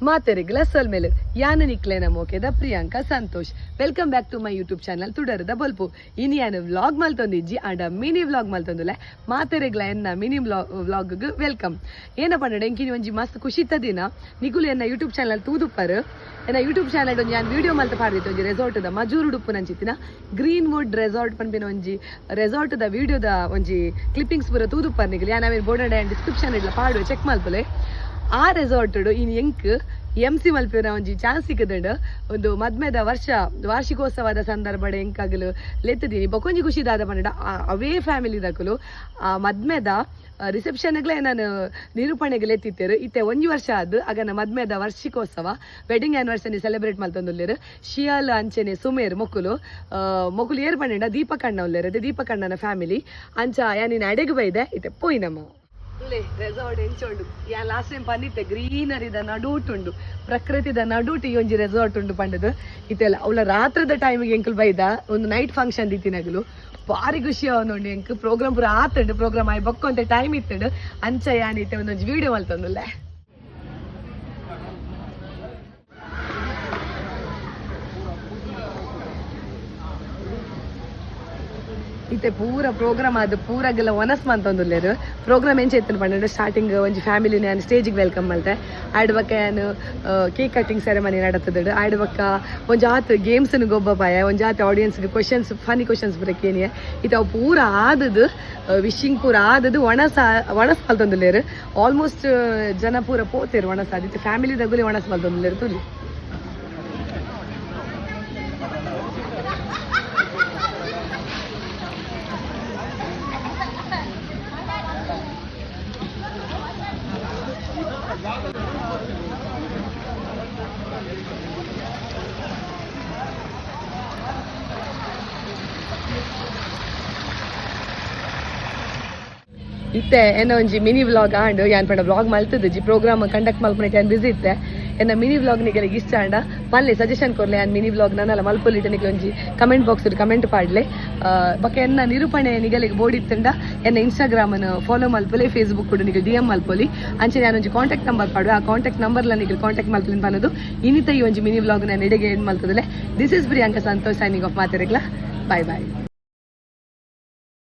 ಮಾತೆರೆಗ್ಲ ಸೊಲ್ಮೆಲು ಯಾನ ನಿಕ್ಲೆನ ಮೋಕೆದ Priyanka Santosh. Welcome back to my YouTube channel ತುಡರದ ಬೊಲ್ಪು. ಇನಿ ಯಾನ್ ವ್ಲಾಗ್ ಮಲ್ತೊಂದಿಜ್ಜಿ, ಆಂಡ ಮಿನಿ ವ್ಲಾಗ್ ಮಲ್ತೊಂದುಲ್ಲೆ. ಮಾತೆರೆಗ್ಲ ಎನ್ನ ಮಿನಿ ವ್ಲಾಗ್ welcome. ಏನ ಪಂಡ ಎಂಕಿನಿ ಒಂಜಿ ಮಸ್ತ್ ಖುಷಿತ ದಿನ. ನಿಕುಲು ಎನ್ನ ಯೂಟ್ಯೂಬ್ ಚಾನಲ್ ತೂದುಪ್ಪರು. ಎನ್ನ ಯೂಟ್ಯೂಬ್ ಚಾನಲ್ ಒಂಜಿ ಯಾನ್ ವಿಡಿಯೋ ಮಲ್ತ ಪಾಡ್ದಿತ್ತು. ಒಂಜಿ ರೆಸಾರ್ಟ್ ದ ಮಜೂರು ಉಪ್ಪುನಂಚಿತ್ತಿನ ಗ್ರೀನ್ ವುಡ್ ರೆಸಾರ್ಟ್ ಪನ್ಪಿನ ಒಂಜಿ ರೆಸಾರ್ಟ್ ದ ವಿಡಿಯೋದ ಒಂಜಿ ಕ್ಲಿಪ್ಪಿಂಗ್ಸ್ ಪೂರ ತೂದುಪ್ಪರ್ ನಿಕುಲು. ಯಾನ್ ಅವೇನ್ ಬೋರ್ಡ್ ಡಿಸ್ಕ್ರಿಪ್ಷನ್ ಇಡ್ಲ ಪಾಡು, ಚೆಕ್ ಮಲ್ಪುಲೆ. ಆ ರೆಸಾರ್ಟ್ ಇನ್ ಎಂಕ್ ಎಂ ಸಿ ಮಲ್ಪಿನ ಒಂಜಿ ಚಾನ್ಸ್ ಸಿಕ್ಕದಂಡು. ಒಂದು ಮದ್ಮೆದ ವರ್ಷ ವಾರ್ಷಿಕೋತ್ಸವದ ಸಂದರ್ಭಡ್ ಎಂಕಾಗಲು ಲೆತ್ತದೀನಿ. ಬೊಕೊಂಜಿ ಖುಷಿ ದಾದ ಪಂಡ, ಅವೇ ಫ್ಯಾಮಿಲಿ ದಕುಲು ಆ ಮದ್ಮೆದ ರಿಸೆಪ್ಷನ್ಗ್ಲೇ ನಾನು ನಿರೂಪಣೆಗೆ ಲೆತ್ತಿತ್ತೇರು. ಇತ್ತೆ ಒಂಜಿ ವರ್ಷ ಆದ್ ಅಗನ ಮದ್ಮೆದ ವಾರ್ಷಿಕೋತ್ಸವ, ವೆಡ್ಡಿಂಗ್ ಆನಿವರ್ಸರಿ ಸೆಲೆಬ್ರೇಟ್ ಮಲ್ತೊಂದುಲ್ಲೆರ್. ಶಿಯಾಲ್ ಅಂಚೆನೆ ಸುಮೇರ್ ಮೊಕುಲು. ಮೊಕುಲು ಏರ್ ಪಂಡ ದೀಪಕಣ್ಣ ಉಲ್ಲೆರ್, ಅದೇ ದೀಪಕಣ್ಣನ ಫ್ಯಾಮಿಲಿ. ಅಂಚ ಯಾನಿನ ಅಡೆಗ್ ಬೈದೆ, ಇತ್ತೆ ಪೋಯಿನಮ್ಮ. ರೆಸಾರ್ಟ್ ಎಂಚ ಉಂಡು, ಯಾನ್ ಲಾಸ್ಟ್ ಟೈಮ್ ಪಂದಿತ್ತೆ, ಗ್ರೀನರಿದ ನಡೂಟುಂಡು, ಪ್ರಕೃತಿದ ನಡೂಟು ಈ ಒಂಜಿ ರೆಸಾರ್ಟ್ ಉಂಡು ಪಂಡದು. ಇತ್ತೆಲ್ಲ ಅವಳ ರಾತ್ರಿದ ಟೈಮಿಗೆ ಎಂಕುಲು ಬೈದ, ಒಂದು ನೈಟ್ ಫಂಕ್ಷನ್ ದಿತ್ತಿನಗಲು. ಭಾರಿ ಖುಷಿ ಅವನುಂಡು ಎಂಕ್. ಪ್ರೋಗ್ರಾಮ್ ಪೂರ ಆತುಂಡು, ಪ್ರೋಗ್ರಾಮ್ ಆಯ್ ಬೊಕ್ಕೊಂತೆ ಟೈಮ್ ಇತ್ತುಂಡು. ಅಂಚ ಯಾನ್ ಇತ್ತೆ ಒಂದೊಂಜಿ ವಿಡಿಯೋ ಮಲ್ತೊಂದುಲ್ಲೆ. ಇತ್ತೆ ಪೂರ ಪ್ರೋಗ್ರಾಮ್ ಅದು ಪೂರಗೆಲ್ಲ ಒನಸ್ ಮಂತೊಂದುಲ್ಲೆರ್. ಪ್ರೋಗ್ರಾಮ್ ಎಂಚ ಇತ್ತು ಪಂಡ, ಸ್ಟಾರ್ಟಿಂಗ್ ಒಂಜಿ ಫ್ಯಾಮಿಲಿ ನಾನು ಸ್ಟೇಜಿಗೆ welcome ಮಲ್ತೆ. ಆಯ್ಡ್ ಬೊಕ್ಕ ಯಾನ್ ಕೇಕ್ ಕಟ್ಟಿಂಗ್ ಸೆರೆಮನಿ ನಡತದ. ಆಯ್ಡ್ ಬೊಕ್ಕ ಒಂಜಾತ್ ಗೇಮ್ಸ್ ಗೊಬ್ಬ ಪಾಯ, ಒಂಜಾತ್ ಆಡಿಯನ್ಸ್ ಕ್ವಶನ್ಸ್, ಫನಿ ಕ್ವಶನ್ಸ್ ಪೂರ ಕೇನಿಯ. ಇತ್ತೆ ಅವು ಪೂರ ಆದದು, ವಿಶಿಂಗ್ ಪೂರ ಆದದು, ಒಣಸ ಒಣಸ್ ಮಲ್ತೊಂದುಲ್ಲೆರ್. ಆಲ್ಮೋಸ್ಟ್ ಜನ ಪೂರ ಪೋತೇರು ಒಣಸ. ಇತ್ತೆ ಫ್ಯಾಮಿಲಿ ದಗುಲಿ ಒಣಸ್ ಮಲ್ತೊಂದುಲ್ಲೆರ್ ತುಲಿ. ಇತ್ತೆ ಎನ್ನ ಒಂಜಿ ಮಿನಿ ವ್ಲಾಗ್ ಆಂಡ್. ಯಾನ್ ಪಂಡ ವ್ಲಾಗ್ ಮಲ್ತದ ಪ್ರೋಗ್ರಾಮ್ ಕಂಡಕ್ಟ್ ಮಲ್ಪುನಕ್ಕೆ ಯಾನ್ ಬಿಸಿ ಇತ್ತೆ. ಎನ್ನ ಮಿನಿ ವ್ಲಾಗ್ ನಿಗಲಿಗೆ ಇಷ್ಟ ಆಂಡ ಪಲ್ಲೆ, ಸಜೆಷನ್ ಕೊರ್ಲೆ. ಯಾನ್ ಮಿನಿ ವ್ಲಾಗ್ ನನ್ನಲ್ಲ ಮಲ್ಪೊಲಿಟ ನಿಗಲ ಒಂಜಿ ಕಮೆಂಟ್ ಬಾಕ್ಸ್ ಕಮೆಂಟ್ ಪಾಡ್ಲೆ. ಬೊಕ್ಕ ಎನ್ನ ನಿರೂಪಣೆ ನಿಗಲಿಗೆ ಬೋಡಿತ್ತಂಡ ಎನ್ನ ಇನ್ಸ್ಟಾಗ್ರಾಮ್ ಫಾಲೋ ಮಲ್ಪೊಲಿ, ಫೇಸ್ಬುಕ್ ನಿಗಲ್ ಡಿ ಎಂ ಮಲ್ಪೊಲಿ. ಅಂಚೆ ನಾನು ಒಂಜಿ ಕಾಂಟ್ಯಾಕ್ಟ್ ನಂಬರ್ ಪಾಡುವೆ, ಆ ಕಾಂಟ್ಯಾಕ್ಟ್ ನಂಬರ್ ನಿಗಲ್ ಕಾಂಟ್ಯಾಕ್ಟ್ ಮಲ್ಪಲಿನ ಪನ್ನದು. ಇನ್ನಿತ ಈ ಒಂಜಿ ಮಿನಿ ವ್ಲಾಗ್ ನಾನು ಎಡೆಗೆ ಎಂಡ್ ಮಲ್ತದಲೆ. This is Priyanka Santosh signing off. ಮಾತೆರೆಗ್ಲ bye bye.